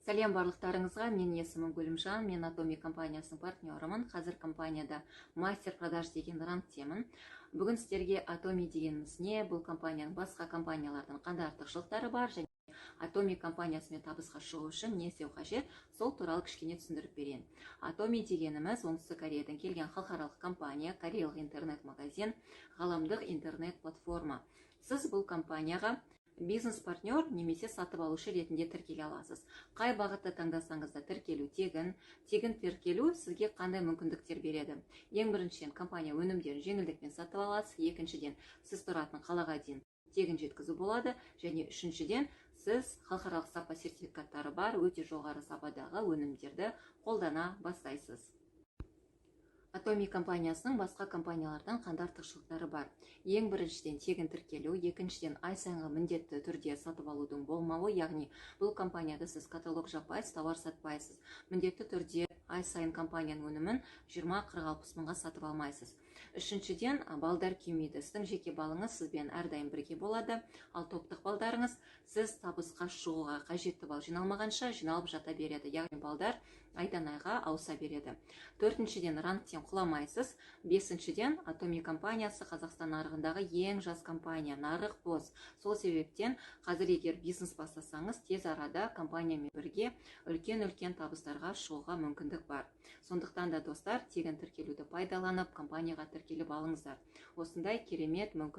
Сәлем барлықтарыңызға! Менің есімім Гүлімжан, мен Атоми компаниясының партнерымын. Қазір компанияда мастер продаж деген рангтемін. Бүгін сіздерге Атоми дегеніміз не, бұл компанияның басқа компаниялардан қандай артықшылықтары бар және Атоми компаниясымен табысқа шығу үшін не істеу қажет, сол туралы кішкене түсіндіріп берейін. Атоми дегеніміз — Оңтүстік Кореядан келген халықаралық компания, кореялық интернет магазин, ғаламдық интернет платформа. Сіз бұл компанияға бизнес партнер немесе сатып алушы ретінде тіркеле аласыз. Қай бағытты таңдасаңыз да, тіркелу тегін. Тегін тіркелу сізге қандай мүмкіндіктер береді? Ең біріншіден, компания өнімдерін жеңілдікпен сатып аласыз. Екіншіден, сіз тұратын қалаға дейін тегін жеткізу болады. Және үшіншіден, сіз халықаралық сапа сертификаттары бар өте жоғары сападағы өнімдерді қолдана бастайсыз. Атоми компаниясының басқа компаниялардан қандай артықшылықтары бар? Ең біріншіден, тегін тіркелу. Екіншіден, ай сайынғы міндетті түрде сатып алудың болмауы, яғни бұл компанияда сіз каталог жаппайсыз, тауар сатпайсыз, міндетті түрде ай сайын компанияның өнімін 20, 40, 60 мыңға сатып алмайсыз. Үшіншіден, балдар кемиді. Сіздің жеке балыңыз сізбен әрдайым бірге болады, ал топтық балдарыңыз сіз табысқа шығуға қажетті балл жиналмағанша жиналып жата береді, яғни балдар айдан айға ауыса береді. Төртіншіден, рангтен құламайсыз. Бесіншіден, Атоми компаниясы — Қазақстан нарығындағы ең жас компания, нарық бос. Сол себептен қазір егер бизнес бастасаңыз, тез арада компаниямен бірге үлкен үлкен табыстарға шығуға мүмкіндік бар. Сондықтан да, достар, тегін тіркелуді пайдаланып, компанияға тіркеліп алыңыздар. Осындай керемет мүмкіндік.